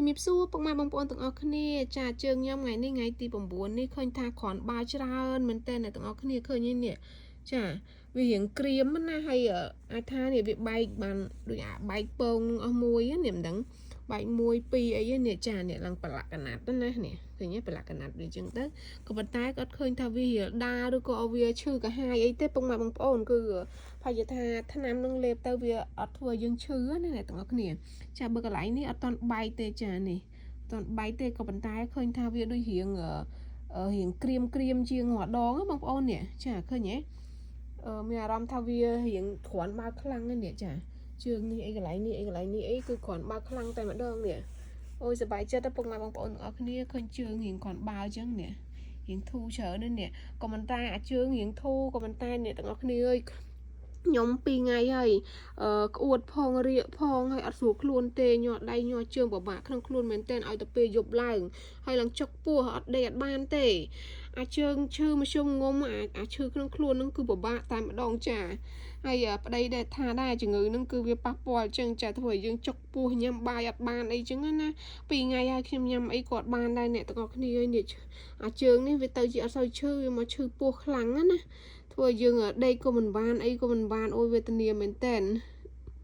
ជំរាបសួរពុកម៉ែបងប្អូនទាំងអស់គ្នាចាជើងខ្ញុំថ្ងៃនេះថ្ងៃទី9នេះឃើញថាគ្រាន់បើច្រើនមែនតើអ្នកទាំងអស់គ្នាឃើញទេនេះចាវារៀងក្រៀមណាហើយអាចថានេះវាបែកបានដូចអាបែកពងនឹងអស់មួយនេះមិនដឹងបែក1 2អីនេះចានេះឡើងប្រឡាក់កណាត់ណានេះឃើញទេប្រឡាក់កណាត់វាអញ្ចឹងទៅក៏ប៉ុន្តែគាត់ឃើញថាវារៀលដាឬក៏វាឈឺកាហាយអីទេពុកម៉ែបងប្អូនគឺប្រហែលជាថាថ្នាំនឹងលេបទៅវាអត់ធ្វើឲ្យយើងឈឺណាអ្នកទាំងអស់គ្នា ចាបើកន្លែងនេះអត់ទាន់បែកទេចានេះអត់ទាន់បែកទេក៏ប៉ុន្តែឃើញថាវាដូចរៀងរៀងក្រៀមក្រៀមជាងរាល់ដងបងប្អូននេះចាឃើញទេអឺមានអារម្មណ៍ថាវារៀងគ្រាន់បើខ្លាំងនេះចាជើងនេះអីកន្លែងនេះអីកន្លែងនេះអីគឺគ្រាន់បើខ្លាំងតែម្ដងនេះអូយសប្បាយចិត្តពុកម៉ែបងប្អូនទាំងអស់គ្នាឃើញជើងរៀងគ្រាន់បើអញ្ចឹងនេះរៀងធូរច្រើននេះក៏ប៉ុន្តែអាជើងរៀងធូរក៏ប៉ុន្តែអ្នកទាំងអស់គ្នាអើយខ្ញុំ2ថ្ងៃហើយ អឺក្អួតផងរៀកផងហើយអត់ស្រួលខ្លួនទេញ័រដៃញ័រជើងពិបាកក្នុងខ្លួនមែនទែនឲ្យទៅពេលយប់ឡើងហើយឡើងចុកពោះអត់ដេកអត់បានទេអាចជើងឈឺមធ្យមងុំអាអាឈឺក្នុងខ្លួននឹងគឺពិបាកតែម្ដងចាហើយប្តីដែលថាដែរជំងឺនឹងគឺវាប៉ះពាល់អញ្ចឹងចាធ្វើឲ្យយើងចុកពោះញ៉ាំបាយអត់បានអីចឹងណាពីរថ្ងៃហើយខ្ញុំញ៉ាំអីគាត់បានដែរអ្នកទាំងអស់គ្នាហើយនេះអាជើងនេះវាទៅជាអត់សូវឈឺវាមកឈឺពោះខ្លាំងណាធ្វើឲ្យយើងដេកក៏មិនបានអីក៏មិនបានអូយវេទនាមែនតើ។